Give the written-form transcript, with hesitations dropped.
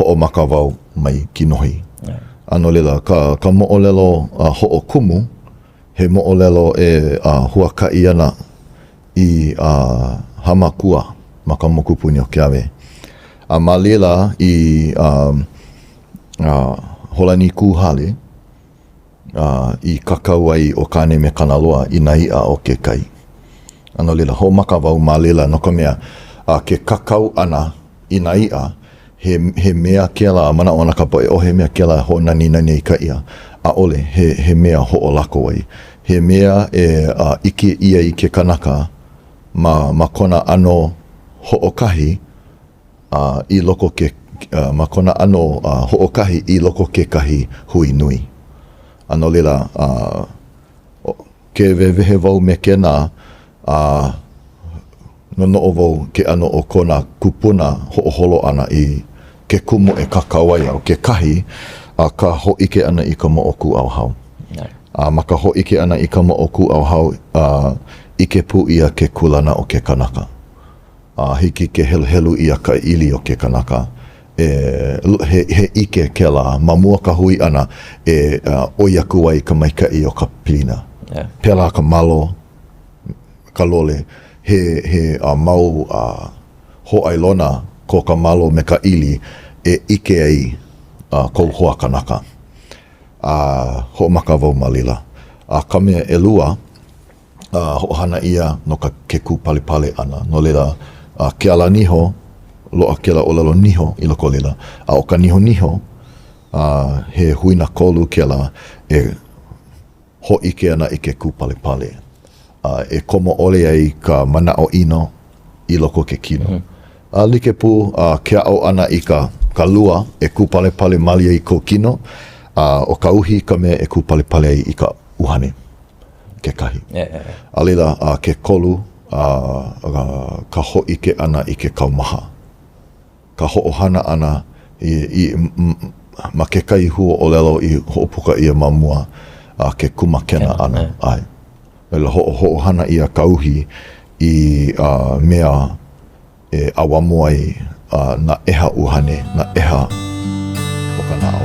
Hoʻomaka wau mai kinohi. A no laila, ka, ka moʻolelo hoʻokumu, he moʻolelo e huakaʻi ana i Hāmākua ma ka mokupuni o Keawe. A ma laila i Hōlanikūhale, i kakau ai ʻo Kāne me Kanaloa i nā iʻa o ke kai. A no laila, hoʻomaka wau ma laila no ka mea, a ke kakau ʻana i nā iʻa, he, he mea kēlā, manaʻo ana ka poʻe, ʻo he mea kēlā e hoʻonaninani ai ka iʻa. ʻAʻole, he, he mea hoʻolako ai. He mea e ʻike ʻia i ke kanaka ma, ma kona ʻano hoʻokahi, a i loko ke, ma kona ʻano hoʻokahi i loko kekahi hui nui. A no laila, ke wehewehe wau me kēnā, a noʻonoʻo wau ke ʻano o ko nā kūpuna hoʻoholo ʻana i ke kumu e kākau ai au kekahi, a ka hōʻike ʻana i ka moʻokūʻauhau. A ma ka hōʻike ʻana i ka moʻokūʻauhau, ʻike pū ʻia ke kūlana o ke kanaka. A hiki ke heluhelu ʻia ka ʻili o ke kanaka, e, he, he ʻike kēlā ma mua ka hui ʻana e ʻoi aku ai ka maikaʻi o ka pilina. Yeah. Pēlā ka malo, ka lole, he, he a mau a, hōʻailona ko ka malo me ka ʻili e ʻike ai a, kou hoa kanaka. A hoʻomaka wau ma laila. A ka mea ʻelua, a hoʻohana ʻia no ka ke kūpalepale ʻana. No laila, a ke ala niho, loaʻa kēlā ʻōlelo niho i loko o laila. A ʻo ka nihoniho, a he huinakolu kēlā e hōʻike ana i ke kūpalepale. A e komo ʻole ai ka manaʻo ʻino i loko o ke kino. A like pū a ke aʻo ʻana i ka ka lua e kūpalepale malie i kou kino, a ʻo ka uhi ka mea e kūpalepale ai i ka ʻuhane. kekahi. A laila, a ke kolu, a, a, ka hōʻike ʻana i ke kaumaha. Ka hoʻohana ʻana i, i, ma kekahi huaʻōlelo i hoʻopuka ʻia ma mua, a ke kumakena ʻana. ʻAe. Laila, hoʻo, hoʻohana ʻia ka uhi i a, mea e ʻauamo ai nā ʻeha ʻuhane, nā ʻeha o ka naʻau.